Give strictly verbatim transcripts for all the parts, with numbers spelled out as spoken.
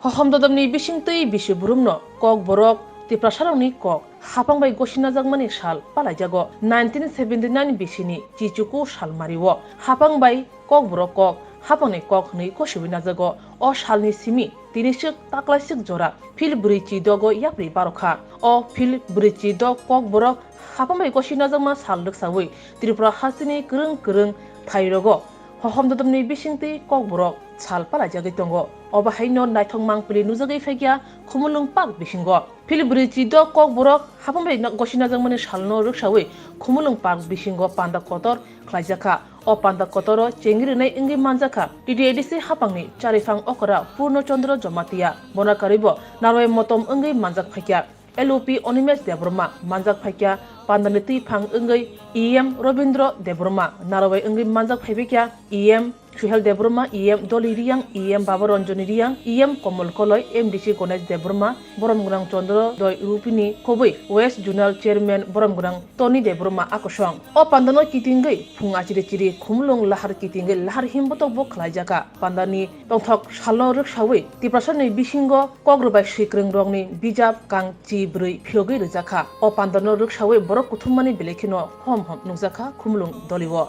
Hohom dodom ni bising twi bisi burum no Kokborok Tiprasa rok ni kok hapang bai gosi najakmani sal palaijago. Nineteen seventy nine bisi ni chichuku sal mario hapang bai Kokborok kok hapang ni kok hwnwi gosiwi najago. O sal ni simi tini swk taklaiswk jora phil bwrwi chi dogo yapri baro kha. O phil bwrwi chi dog Kokborok hapang bai gosi najakma sal rwksawi Tripura hasteni kwrwng kwrwng phai rogo hohom dodom ni bising twi Kokborok sal palaijagwi tongo. Obo hai no naithok mangpili nujagwi phaikya Khumulwng park bisingo. Phil bwrwi chi dog Kokborok hapang bai gosi najakmani sal no rwksawi Khumulwng park bisingo panda kotor khlaijakha. O panda kotoro chengri rwnai wngwi manjakha T T A D C hapang ni chariphang okra Purno Chandra Jamatia. Bona karwi bo narwai motom wngwi manjak phaikya. L O P Onimesh Debbarma manjak phaikya. Pandani twi phang wngwi E M Robindra Debbarma, narwai wngwi manjak phaibaikya E M Suhel Debbarma, E M Doli Riyang, E M Baba Ranjani Riyang, E M Komol Koloi, M D C Ganesh Debbarma, Boromgwnang Chandra Doi Rupini Khobwi, West Zonal Chairman Boromgwnang Tony Debbarma akosong. O pandano kitingwi phung achiri chiri Khumulwng lahar kitingwi lahar himbotok bo khlaijakha. Pandani tongthok salno rwksawi Tiprasani bisingo Kok rwbai swikwrwng rokni bijap kang chi bwrwi phiyogwi rwjakha. O pandano rwksawi borok kuthummani belai kheno hom hom nukjakha Khumulwng Doli o.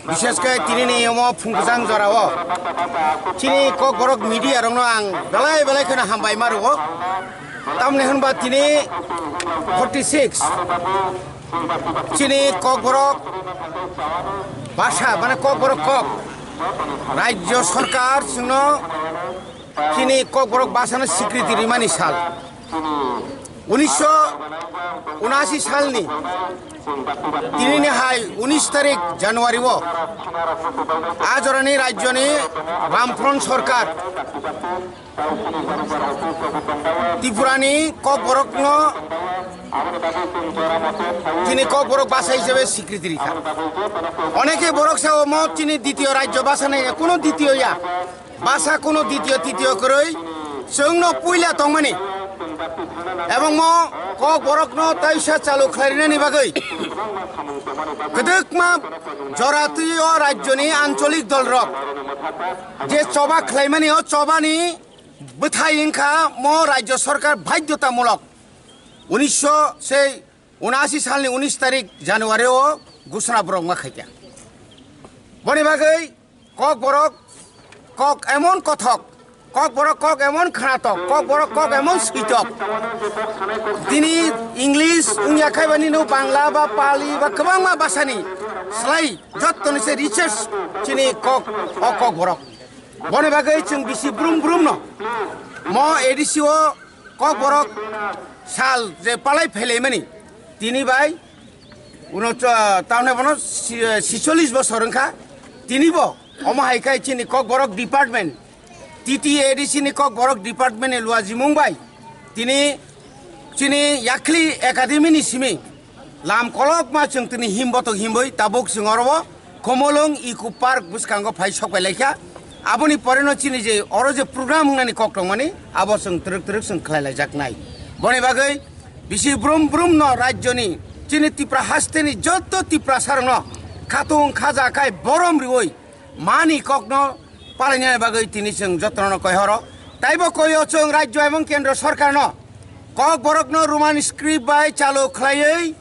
Bishesh khe tini ni omo phung kwchang jora o chini Kokborok media rok no ang belai belai kheno hambai ma rwo. Tamni hwnba tini forty six chini Kokborok basa mane Kokborok kok Rajya Sarkar chwngno chini Kokborok basano sikriti rimani sal. Unisho unashi salni tinini hai unis tarik January o a jorani rajyoni Bamfront Sarkar Tripurani Kokborokno chini Kokborok basa hisabe sikriti rikha. Oneke borok sao mo chini ditiyo rajyo basa nai, kuno ditiyo ya. Basa kuno ditiyo titiyo kwrwi chwngno puila tongmani. Ebong mo Kokborokno taisa chalu khlainani bagwi kwdwkma jora twi o rajyoni ancholik dolrok je choba khlaimani o chobani bwthai wngkha mo Rajya Sarkar badhyotamulok unisho sei unashi salni unis tarik January o gusona borok ma khaikha. Boni bagwi Kokborok kok emon kothok, Kokborok kok emon khnatok, Kokborok kok emon switok. Tini English wngya khai bani no Bangla ba Pali ba kwbangma basani slai jottoni se research chini kok o Kokborok. Boni bagwi chwng bisi brum brum no mo A D C o Kokborok sal je palai phelaimani tini bai uno cho-, tamne bono si-, sicholis bosor wngkha. Tini bo omo hai khai chini Kokborok department, T T A D C ni Kokborok department ni luajimung bai tini chini Yakhli Academy ni simi lam kolokma chwng tini himbotok himwi tabuk chwng oro o Khumulwng Eco Park bwskango phai sok pai laikha. Aboni pore no chini je oro je program wngnani kok tongmani abo chwng twrwk twrwk chwng khlai laijak nai. Boni bagwi bisi brum brum no rajyoni chini Tipra hasteni joto Tiprasa rokno khatung khaja khai borom riwi mani kokno palainani bagwi tini chwng jotono koihoro. Taibo koio chwng rajyo ebong kendro sorkarno Kokborokno Roman script bai chalu khlaiwi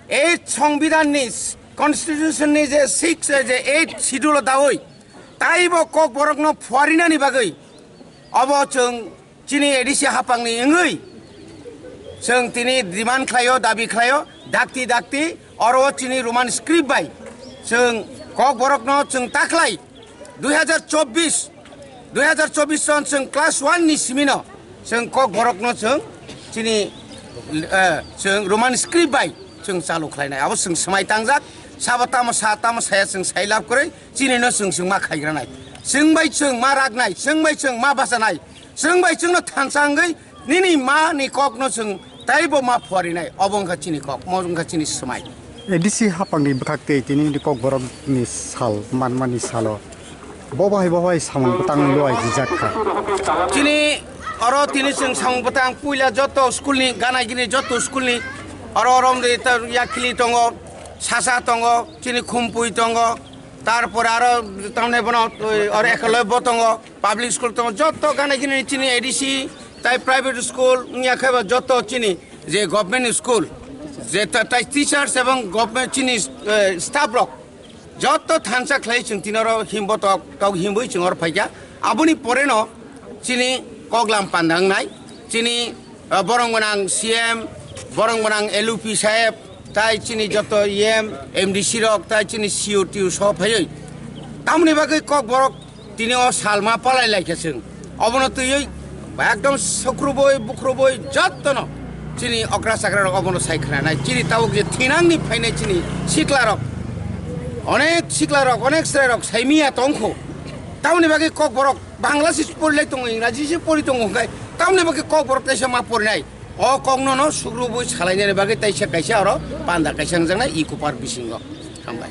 eight Songbidanni, Constitution ni je six, je eight schedule o dawi taibo Kokborokno phuarinani bagwi obo chwng chini A D C hapangni wngwi chwng tini demand khlaio, dabi khlaio, dakti dakti oro chini Roman script bai chwng Kokborokno chwng taklai dui hajar chobbish, dui hajar chobbish son chwng class one ni simino chwng Kokborokno chwng chini, eh, chwng Roman script bai chwng chalu khlainai. Abo chwng swmai tangjak, sabo tamo sa, tamo saya chwng sai lab kwrwi, chinino chwng chwng ma khaigranai. Chwng bai chwng ma raknai, chwng bai chwng ma bachanai, chwng bai chwngno thansa wngwi nini ma ni kokno chwng taibo ma phuarinai. Obo wngkha chini kok, mo wngkha chini swmai. A D C hapangni bwkhaktwi tini Kokborokni sal manmani salo bo bahai bo bahai samung bwtang luai rijak kha. Chini oro tini chwng samung bwtang puila joto school ni gana gini joto school ni oro oro wngwi ta-, Yakhili tongo, Sasa tongo, chini Khumpui tongo, tarpore aro tamni bono, oi, oro Ekalobya tongo, public school tongo, joto gana gini chini A D C tai private school wngya khe ba joto chini je government school je ta-, tai teachers ebong government chini, eh, staff rok joto thansa khlai chwng tini oro himbo tok tok himwi chwng oro phaikha. Aboni pore no chini koklam panda wngnai, chini, ah, borong gwnang C M, borong gwnang L U P saheb, tai chini joto E M, M D C rok, tai chini C O T O so phaiwi. Tamoni bagwi Kokborok tini o salma palai laikha chwng. Obono twiwi ekdom sukrubui bukrubui jotono chini okra chakra rok obono sai khwnanai. Chini tabuk je thinangni phainai chini sikla rok, onek sikla rok, onek chwrai rok saimiya tongkho. Tamoni bagwi Kokborok Bangla se pori lai tongo, Ingraji se pori tongo hwnkhe tamoni bagwi Kokborok teisa ma porinai. O kokno no sukrubui salainani bagwi teisa kaisa oro panda kaisa wngjaknai Eco Park bisingo. Hambai.